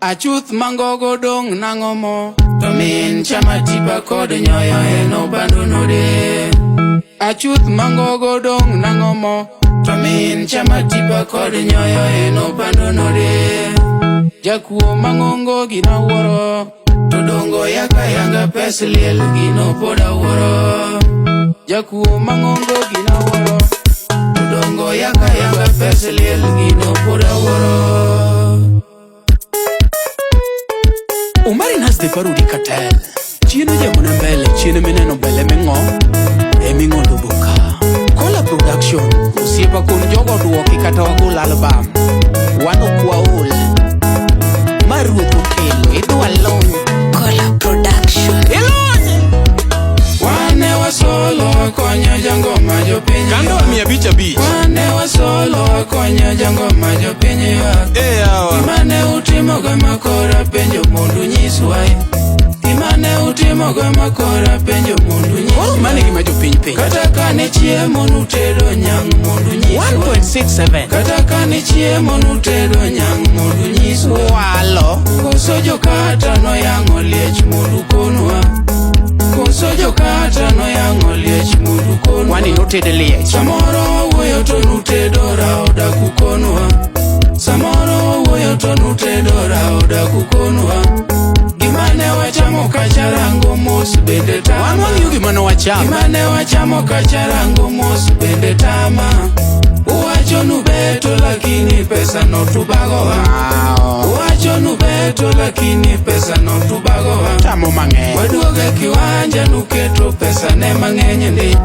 Achuth mangogo dong' nang'o mo To min chama tipa kod nyoyo en obando node. Achuth mangogo dong' nang'o mo To min chama tipa kod nyoyo en obando node. Jakuo mang'ongo gina wuoro To dongo yaka yanga pes liel gino pod awuoro. Jakuo mang'ongo gina wuoro To dongo yaka yanga pes liel gino pod awuoro. Omari Nas the Parody Cartel. Chien ojamona mbele, chien mineno mbele ming'o, eming'ondo boka. Kola Production, osiepa kun jogo duoki kata wagol album. Wan ok waol. Ma ruoth okelo, idwa lony. Kola Production. Ilony! Wane wasolo wakonyo jangoma jopiny. Kando 550. Wane wasolo wakonyo jangoma jopiny ywak. Eh yawa. Gimane utimo ga makora penjo mondo nyiswa. Gimane utimo ga makora penjo mondo nyiswa. Koro mano e gima jopiny penjo. Kata kane chiemo nutedo nyang' mondo nyiswa. 1.67. Kata kane chiemo nutedo nyang' mondo nyiswa. Walo. Koso jokata noyang'o liech mondo konwa. Koso jokata noyang'o liech mondo konwa. Kwani noted liech. Samoro wawuoyo to nutedo raoda kukonwa. Samoro wawuoyo to nutedo raoda kukonwa. Gimane wachamo kacharango mos bende Wan tama. wang'iyo gima nowachamo. Gimane wachamo kacharango mos bende tama. Uwacho nubeto lakini pesa no tubagowa. Wow. Uwacho nubeto lakini pesa no tubagowa. Tamo mang'eny. Waduoge kiwanja nuketo pesa ne mang'eny ndi.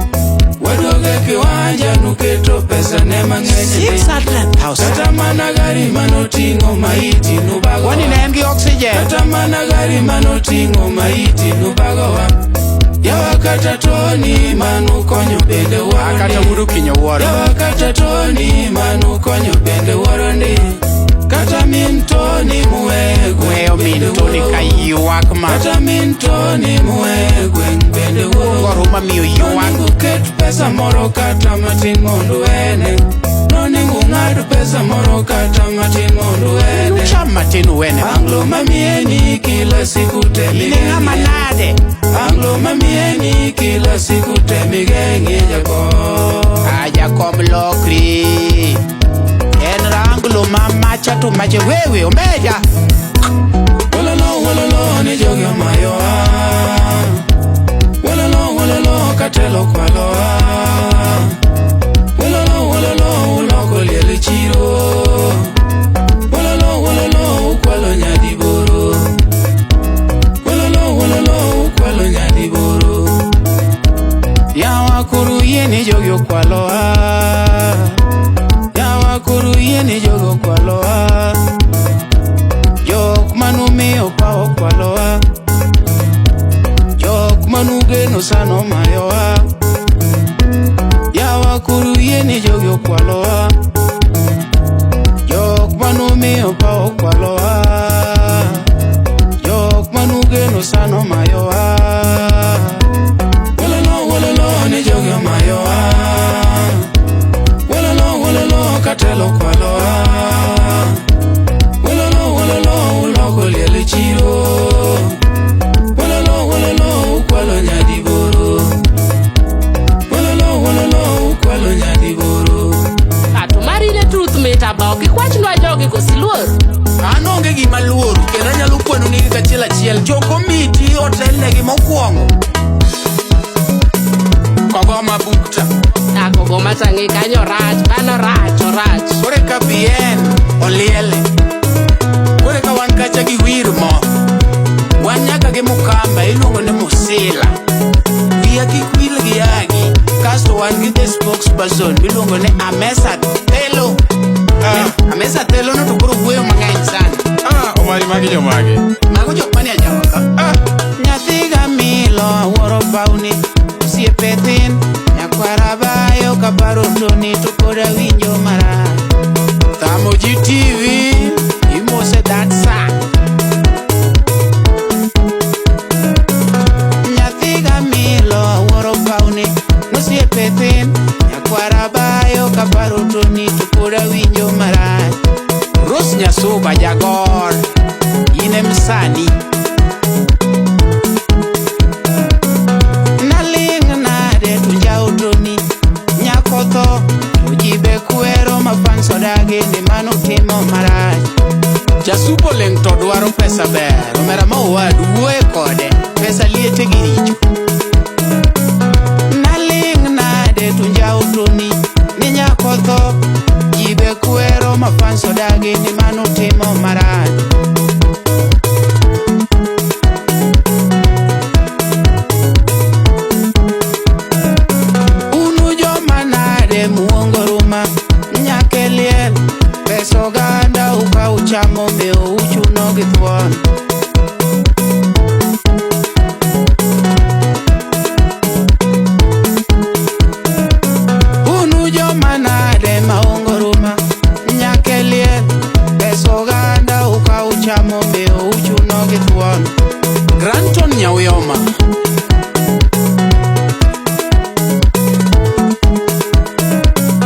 Waduoge kiwanja nuketo pesa ne mang'eny ndi. 600,000. Kata mana gari manoting'o maiti nubagowa. Kwani ne en gi oxygen. Kata mana gari manoting'o maiti nubagowa. Yawa kata Tony manukonyo bende wuoro Kata ndi. wuod Okinyo wuoro. Yawa kata Tony manukonyo bende wuoro ndi. Kata min Tony muwe gweng' Weyo min bende Tony wuoro. ka ywak ma. Kata min Tony muwe gweng' bende wuoro. Goro mamiyo ywak. Nonego ket pesa moro kata matin mondo wene. Nonego ng'ad pesa moro kata matin mondo wene. Cham matin uwene. Anglo mamieni kila siku In e ng'ama temigeng'ie. nade? Anglo mamieni kila siku temigeng'ie jakom. Ah, jakom lokri. En ranglo ma macha to mache wewe omeja. Wololo wololo ni jogi omayowa. Wololo wololo katelo kwalowa. Wololo wololo uloko liel e chiro. Wololo wololo ukwalo nyadiboro. Wololo wololo ukwalo nyadiboro. Yawa koro yie ni jogi okwalowa. Yawa koro yie ni jogi okwalowa. Jok manumiyo paw okwalowa. Jok manugeno sana omayowa. Yawa koro yie ni jogi okwalowa. Jok manumiyo paw okwalowa. Jok manugeno sana omayowa. Wololo wololo ni jogi omayowa. Wololo wololo katelo kwalowa. Wololo wololo uloko liel e chiro. Wololo wololo ukwalo nyadiboro. Wololo wololo ukwalo nyadiboro. Ato mari ne truth mit aba ok ikwachnwa jogi kosiluor. An onge gima luor kendo anyalo kwano nigi kachiel achiel. Jo komiti otelnegi mokwongo. Kogoma bukta. Akogoma chang'i kanyo rach, mano rach, orach. Kore ka bien oliele. Kore ka wan kacha gi wir mo. Wan nyaka gi mukamba iluongo ni Musila. Wiya kik wil gi yagi. Kasto wan gi the spokesperson miluongo ni Amesa Thelo. Ah. Amesa Thelo no to koro wuoyo mang'eny sana. Ah, Omari magi jomage. Mago jok manie ajawa ka. Ah, Nyathi ga milo awuoro bawni osiepe thin nyakwara bayo kaparo Tony to pod awinjo marach. Thamo ji TV imose that sa. Nyathi ga milo awuoro bawni osiepe thin nyakwara bayo kaparo Tony to pod awinjo marach. Rose Nyasuba jagor. Jasupo ling' to dwaro pesa ber. Omera ma owadu wuoye kode. Pesa liete gi richo. Naling' nade tunjao toni ni nyako tho. Ji be kwero ma fans odagi ni mano timo marach. Unu joma nade muongo ruma nyaka e liel. Pesa oganda uka uchamo be uchuno gi thuon. Unu joma nade maongo ruma nyaka e liel. Pesa oganda uka uchamo be uchuno gi thuon. Granton Nyauyoma.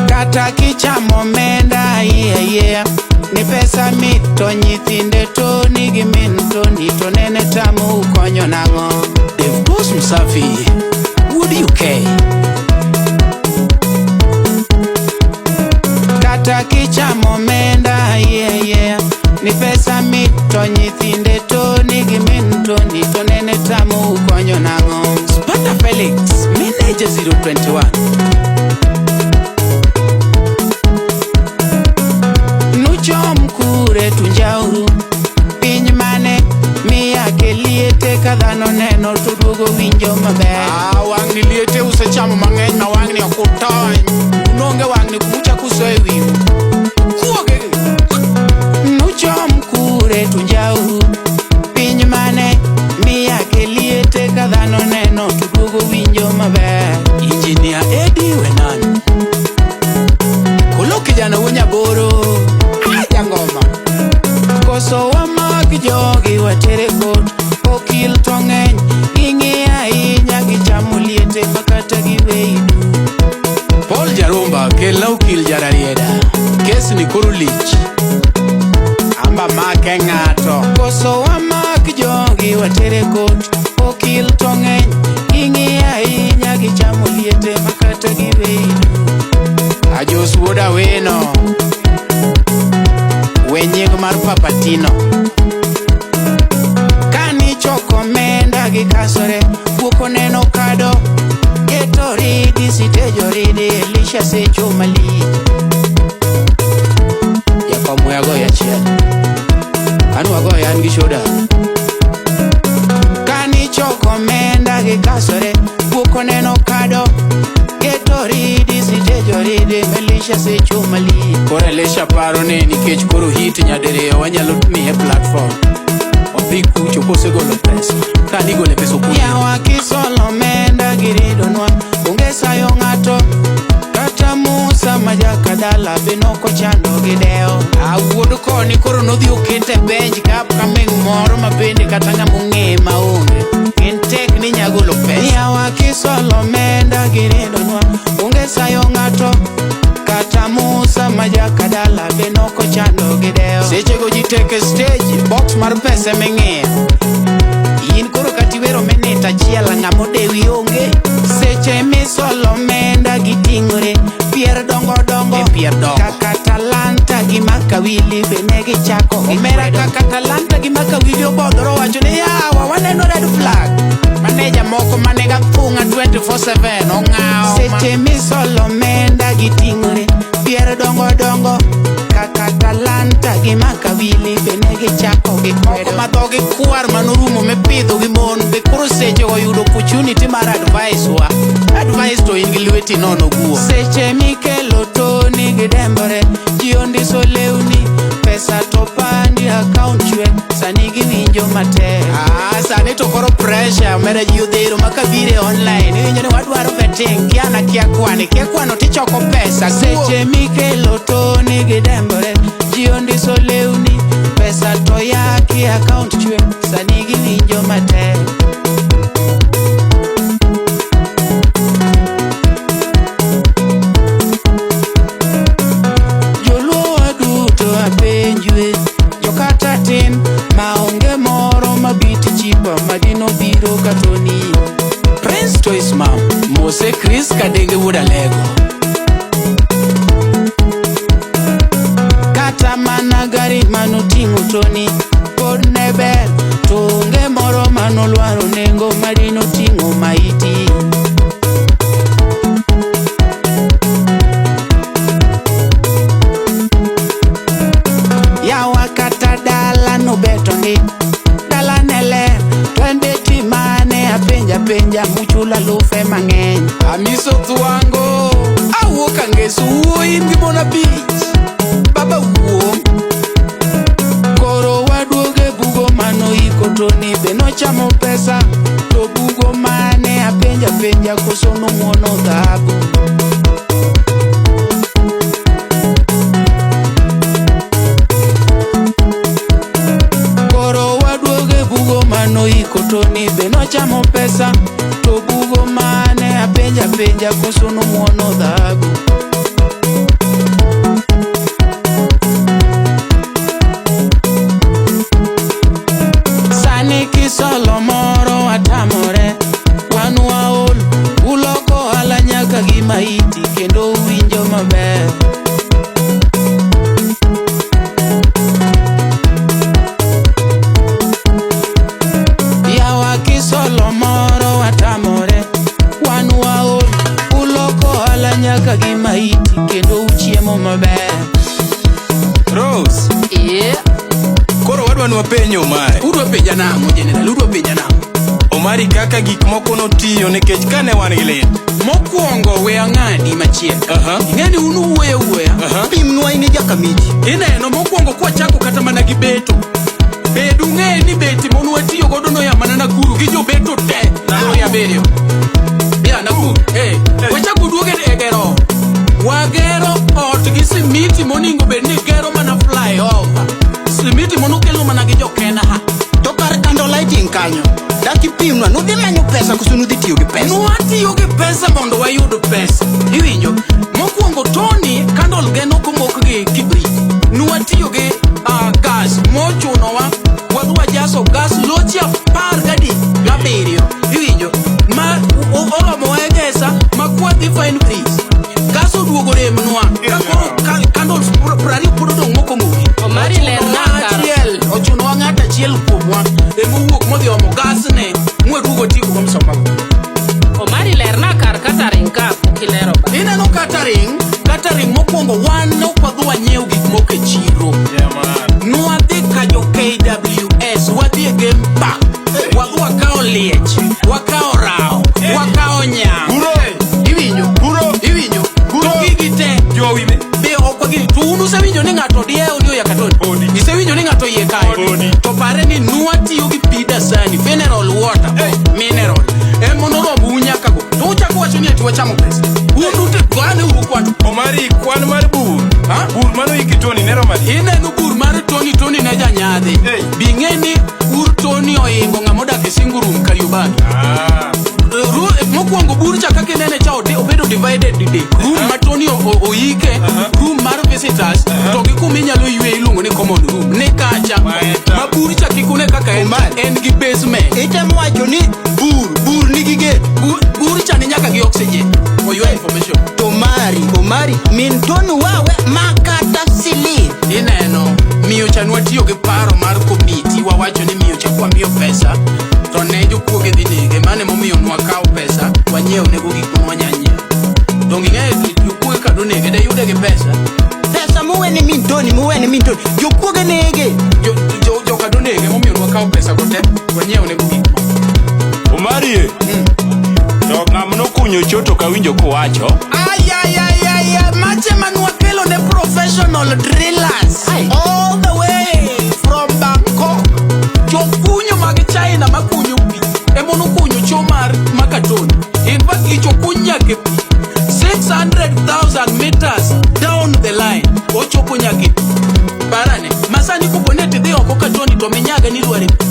Kata kichamo omenda iye ni pesa mit to nyithinde toni gi min toni to nene tamo ukonyo nang'o. Dave Boss Msafi. Wuod UK. Kata kichamo omenda iye ni pesa mit to nyithinde toni gi min toni to nene tamo ukonyo nang'o. Sparta Felix. Manager 021. Nuchom kure tunjauru piny mane miyake liete ka dhano neno to duogo winjo maber. Ah, wang'ni liete usechamo mang'eny ma wang'ni ok utony. Unonge wang'ni kumuchako usoyo e wiu. Kuoge. Nuchom kure tunjauru piny mane miyake liete ka dhano neno to duogo winjo maber. Engineer Eddie Wenan. Kolo kijana wunyaboro. Ah, jangoma. Koso wamak jogi watere kot okil to ng'eny ging'i ahinya gichamo liete makata giwei du. Paul Jarumba kelna okil Jararieda. Kes ni koro lich. Amba make ng'ato. Koso wamak jogi watere kot okil to ng'eny ging'i ahinya gichamo liete makata giwei du. Ajos wuod Awino. We nying mar Papatino. Kani choko omenda gi kasore, guok oneno kado. Geto ridi, sitejo ridi, Elisha secho malich. Jakom we agoyo achiel. An wagoyo an gi shoda. Kani choko omenda gi kasore, guok oneno kado. Geto ridi, sitejo ridi, Elisha secho malich. Koro Elisha paro ni nikech koro hit nyadiriyo wanyalo miye platform. Odhi kucho kosegolo pesa. Kani gole pesa okuyo. Yawa kisolo omenda giridonwa, onge sayo ng'ato. Kata Musa ma jakadala be nokochando gi dewo. Ah, wuod koni koro nodhi okete bench ka kameng' moro ma bende kata ng'ama ong'eye maonge. En tek ni nyagolo pesa. Yawa kisolo omenda giridonwa, onge sayo ng'ato. Kata Musa ma jakadala be nokochando gi dewo. Sechego ji tek e stage, box mar pesa eming'iyo. In koro kata iwero minit achiel ng'ama odewi onge. Seche misolo omenda giting'ore, pier dongo dongo. E pier dongo. Kaka talanta gi makawili be ne gichako Omera gikwedo. kaka talanta gi makawili obodhoro wacho ni yawa waneno red flag. Maneja moko maniga thung'a 24/7 ong'awo. Seche misolo omenda giting'ore, pier dongo dongo. Kaka talanta gi makawili be ne gichako Moko gikwedo. ma dhogi kwar manorumo mipidho gi mon be koro seche go yudo opportunity mar advice wa. Advice to in gi lweti nono guo. Seche mikelo toni gidembore, ji ondiso lewni, pesa to pandi account chwe, sani giwinjo matek. Ah, sani to koro pressure omera ji odhero ma kabire online iwinjo ni wadwaro betting kia na kia kwani kia kwano tichoko pesa guo. Seche mikelo toni gidembore, ji ondiso lewni, pesa to yaki account chwe, sani giwinjo matek. Joluo waduto apenjwe, jokata tin maonge moro mabit chipa madino biro katoni. Prince Toys Mam, Mose Chris Kadenge wuod Alego. Kata mana gari mano manoting'o Tony pod ne ber to onge moro manolwaro nengo madinoting'o maiti. Yawa kata dala nobeto ndi, dala ne ler to en beti mane apenja penja muchula lufe mang'eny. Amiso Thwango, awuok Angeso wuoyi in gi mon abich. Baba wuo. Koro waduoge bugo manoiko Tony be nochamo pesa to bugo mane apenja penja koso nomuono dhahabu. Koro waduoge bugo manoiko Tony be nochamo pesa to bugo mane apenja penja koso nomuono dhahabu. Sani kisolo moro atamore, wan waol, uloko ohala nyaka gi maiti kendo uwinjo maber. Yawa kisolo moro watamore, wan waol, uloko ohala nyaka gi maiti kendo uchiemo maber. Rose, Yeah. koro wadwa ni wapenj Omari. Udwa penja nang'o General, udwa penja nang'o? Omari kaka gik moko notiyo nikech kane wan gi lit. Mokwongo we ang'adi machiek. Aha. Ing'e ni un uwuoyo awuoya. Aha. Pimnwa in e jakamiti. Ineno mokwongo kwachako kata mana gi beto. Bed ung'e ni beti mon watiyo godo noya mana Nakuru gi jobeto te. Lori abiriyo. Ya Nakuru. Eh. Wachako duoge e gero. Wagero ot gi simiti moningo bed ni gero mana flyover. Simiti monokelo mana gi jokena ha. To kar kando lighting kanyo. Dak ipimnwa nudhi manyo pesa koso nudhi tiyo gi pesa. Nwatiyo gi pesa mondo wayud pesa. Iwinjo? Mokwongo Tony candle ge nokomok gi kibrit. Nwatiyo gi gas mochunowa wadhi wajaso gas loche apar gadi gabiriyo. Iwinjo? Ma oromowa e gesa ma kwadhi fine breeze. Gas oduogo remnwa. Ka koro candles 20 pod odong' mokomoki. Omari ler na kar. Achiel, ochunowa ng'ato achiel kuomwa emowuok modhi omo gas ne mwaduogo tieko go msoma. Omari ler na kar catering ka pok ilero ba. Ineno catering, catering mokwongo wan ne ok wadhi wanyiew gik moko e chiro. Nwadhi ka jo KWS, wadhi e game park, wadhi wakawo liech, wakawo rao, wakawo nyang'. Buro. Iwinjo? Buro. Iwinjo? Buro. To gigi te Jowi be. be ok wagini. To un usewinjo ni ng'ato diewo ni oyaka Tony? Podi. Isewinjo ni ng'ato oyie kae? Podi. To pare ni nwatiyo gi pi dasani, mineral water, mineral. Emonoromo nyaka go. To uchako wacho ni ati wachamo pesa. Un ute gane uru kwatu. Omari kwan mar bur. Ha? Bur manoiki Tony ne romo adi? Ineno bur mar Tony, Tony ne janyadhi. Hey. Bi ng'e ni ur Tony oingo ng'ama odak e single room Kariobangi. Ah. Mokwongo bur cha kaka inene cha obedo divided didek. Room ma Tony oike, room mar visitors, to gi kuma inyalo ywe iluongo ni common room. Ni kacha. Maeta. Ma bur cha kik une kaka en, Omari. en gi basement. Itemo wacho ni bur nigi gate. Bur cha ni nyaka gi oxygen. For your information. To mari, Omari, min Tony wawe makata siling. Ineno, miyo cha nwatiyo gi paro mar komiti, wawacho ni miyo cha kwamiyo pesa, to ne jokuoge dhi nege, mano emomiyo nwakawo pesa, wanyiew nego gik ma wanya nyiewo. Donge ing'eyo jokuoge ka donege, de yude gi pesa. Pesa muwe ni min Tony, muwe ni min Tony. Jokuoge nege. Joka donege emomiyo nwakawo pesa go te, wanyiew nego gik moko. Omari e. To ng'ama nokunyo cho to kawinjo kowacho. Ayayayaya, mache manwakelo ne professional drillers Ai. all the way from Bangkok. Jokunyo mag China makunyo pi emonokunyo cho mar Makatoni. In fact, gicho kuny nyaka e pi 600,000 meters down the line ochopo nyaka e pi. Parane, masani kopo ni tidhi oko Katoni to minyaga ni lwar e pi.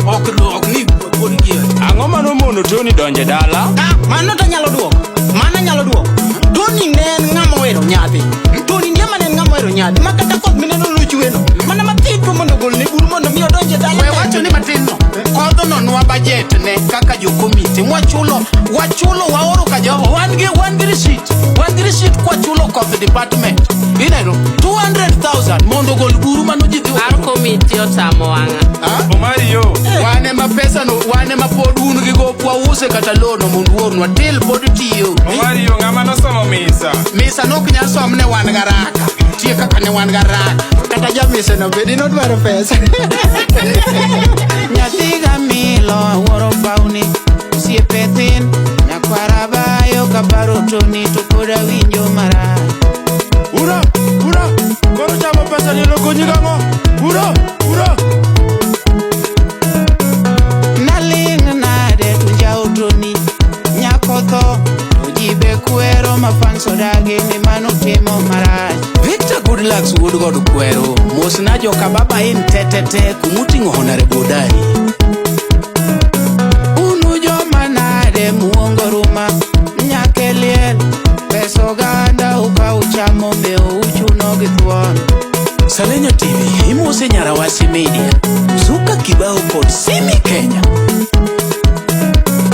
Ok ni pod gie. Ang'o manomono Tony donjo e dala? Ah, mano to anyalo duoko. Mano anyalo duoko. Tony ne en ng'ama ohero nyadhi. Tony ndiema ne en ng'ama ohero nyadhi. Ma kata koth mineno nochweno. Mana mathin to mondo ogolne buru mondo mi odonj e dala. We Iwacho ni matin no. Kodho nwa budget ne kaka jo komiti. Mwachulo, wachulo waoro ka jogo. Wan gi receipt. Wan gi receipt kwachulo koth department. Ineno 200,000 mondo gol buru mano ji dhi. Mar komiti otamo wang'a. Omari yo. Wan ema pesa no, wan ema pod un gi gopwa use kata lono mondo uornwa. Til pod tiyo. Omari yo ng'ama nosomo misa. Misa nok nyal som ne wan garaka. Tie kaka ne wan garaka. Kata jamise no bedi nodwaro pesa. Nyathi gamilo awuoro pauni osiepe thin nyakwara bayo kaparo toni to pod awinjo marach. Ura, ura, koro chamo pesa ni okonyi gang'o? Ura, ura. Naling' nade to njawo toni nyako tho to ji be kwero ma fans odagi ni mano timo marach. Victor Goodluck wuod god kwero mosna joka baba in tetete kumuting'o Honorable Odari. Unu joma nade muongo ruma nyaka e liel pesa oganda uka uchamo mewo uchuno gi thuon. Salenyo TV imose Nyarawasi Media, Zuka Kibao kod Simi Kenya.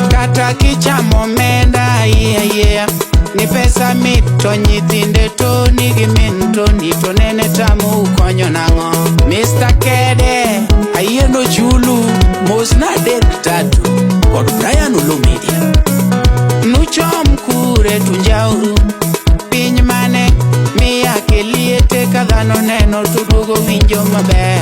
Kata kichamo omenda ayieayieya ni pesa mit to nyithinde toni gi min toni to nene tamo ukonyo nang'o. Mr. Kede ayieno chulu mosna adek tatu kod Brian Olo Media. Nuchom kure tunjauru piny mane miyake liete ka dhano neno to duogo winjo maber.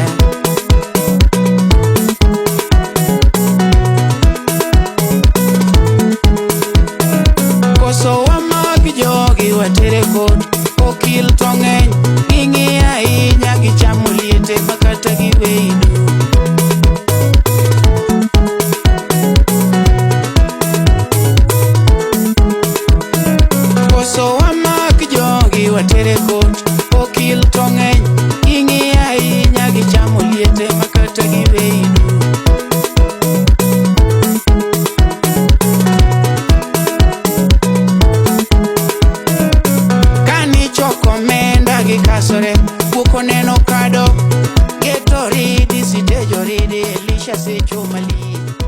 Koso wamak jogi watere kot okil to ng'eny ging'iyo ahinya gichamo liete makata giweyi duk. Koso wamak jogi watere kot okil to ng'eny ging'iyo ahinya gichamo liete makata giweyi duk. Kanichoko omenda gikasore guok oneno kado geto ridi sitejo ridi Elisha secho malich.